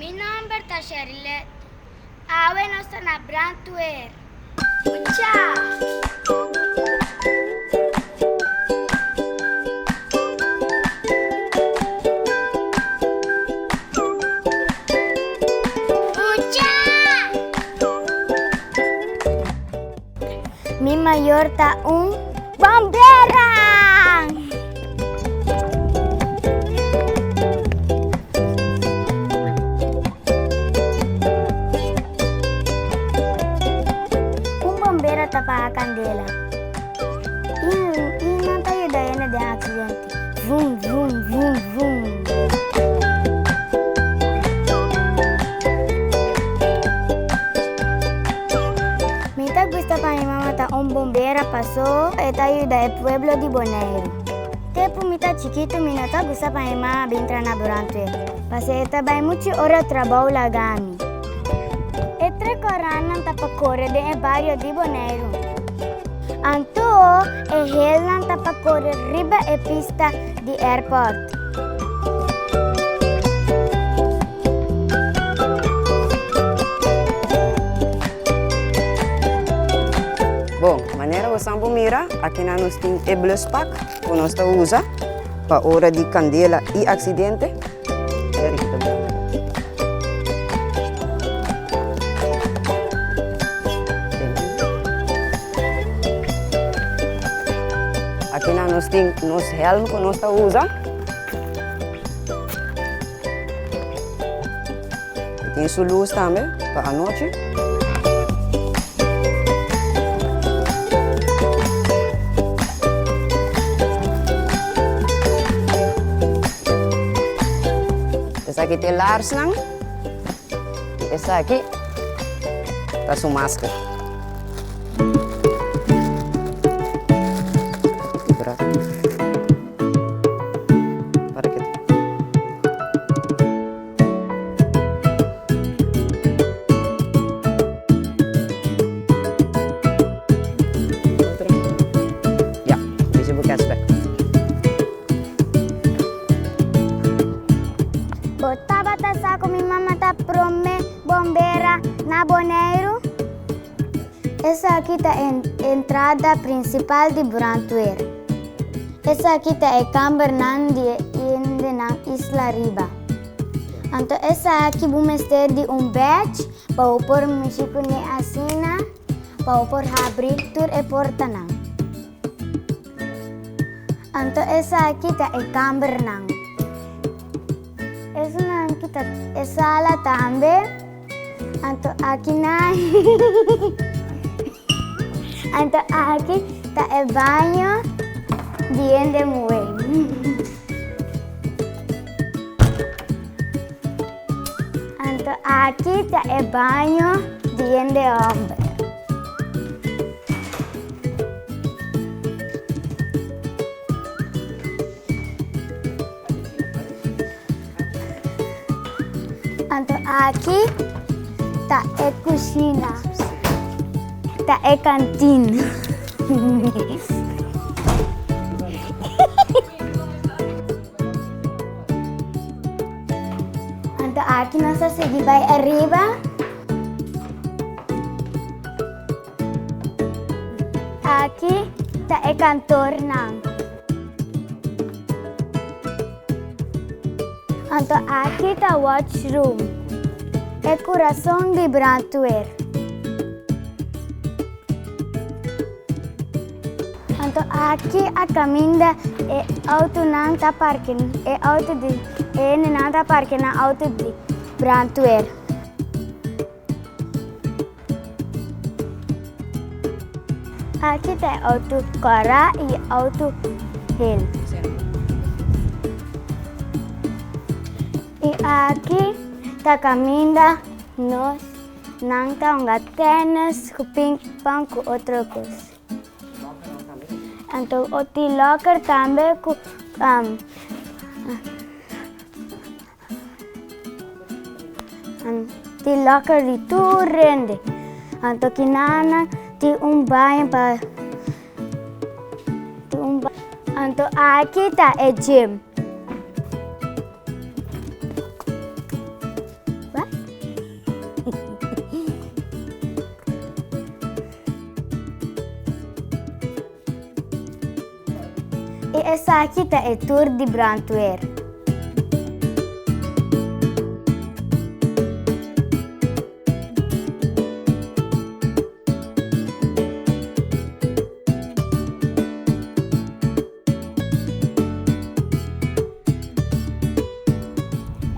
Mi nomber ta Sherilet. Awe nos ta na brandweer. Mucha! Mucha! Mi mayor ta un bombera! Un bombera ta paga candela y nan ta yuda hende den accidente. Vum, vum, vum, vum. Mi ta gusta pa mi mama ta un bombera paso e ta yuda e pueblo di Boneiru. Tempu mi ta chikitu mi no ta gusta pa mi mama bin tra na brandweer paso e ta bai muchu ora trabou laga mi. E trekorannan ta pa kore den e bario di Boneiru. Anto e helnan ta pa kore riba e pista di airport. Bon, manera bo san por mira, akinan nos tin e bluspak ku nos ta usa pa ora di kandela i aksidente. Akinan nos tin nos helm ku nos ta usa. E tin su lus tambe pa anochi. Esaki ta e larsnan i esaki ta su masker. Ja, deze boek is weg. Bo tabata sa ku mi mama ta promé bombera na Boneiru? Esaki ta e entrada prinsipal di brandweer. Esaki ta e kambernan di e hendenan isla riba. Anto esaki bo mester di un badge pa bo por mishi kuné asina pa bo por habri tur e portanan. Anto esaki ta e kambernan. Esunanki ta e sala tambe. Anto aki nan Anto aki ta e baño di hende muhé. Anto aki ta e baño di hende hòmber. Anto aki ta e kushina, ta e kantina. Anto aki nos ta sigui bai ariba. Aki ta e kantornan. Anto aki ta watchroom, e kurason di brandweer. Anto aki a kaminda e outonan ta parke, e outo di e hendenan ta parke nan outo di brandweer. Aki ta e outo kòrá i e outo hel. I aki ta kaminda nos nan ta hunga tènis ku ping pong ku otro kos. Anto tin lòker tambe ku. Tin locker di tur rende. Anto kinana tin un baño pa tin un ba Anto aki ta e gym. Esaki ta e tur di brandweer.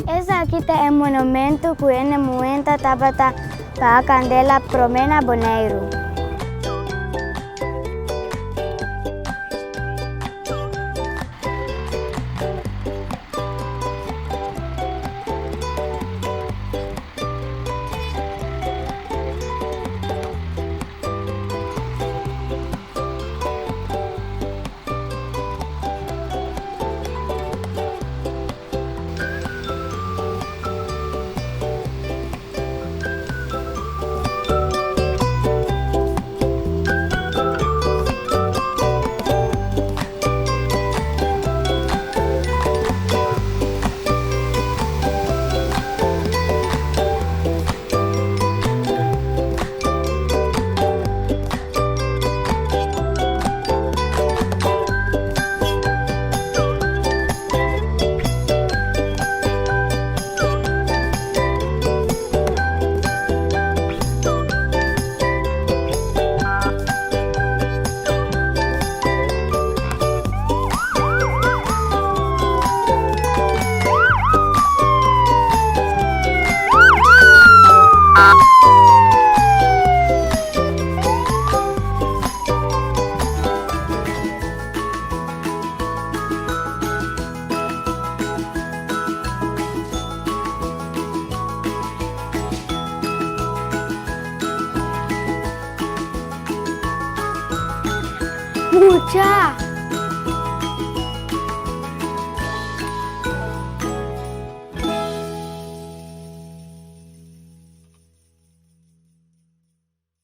Esaki ta e monumento ku hende muhenta tabata paga kandela promé na Boneiru. Mucha!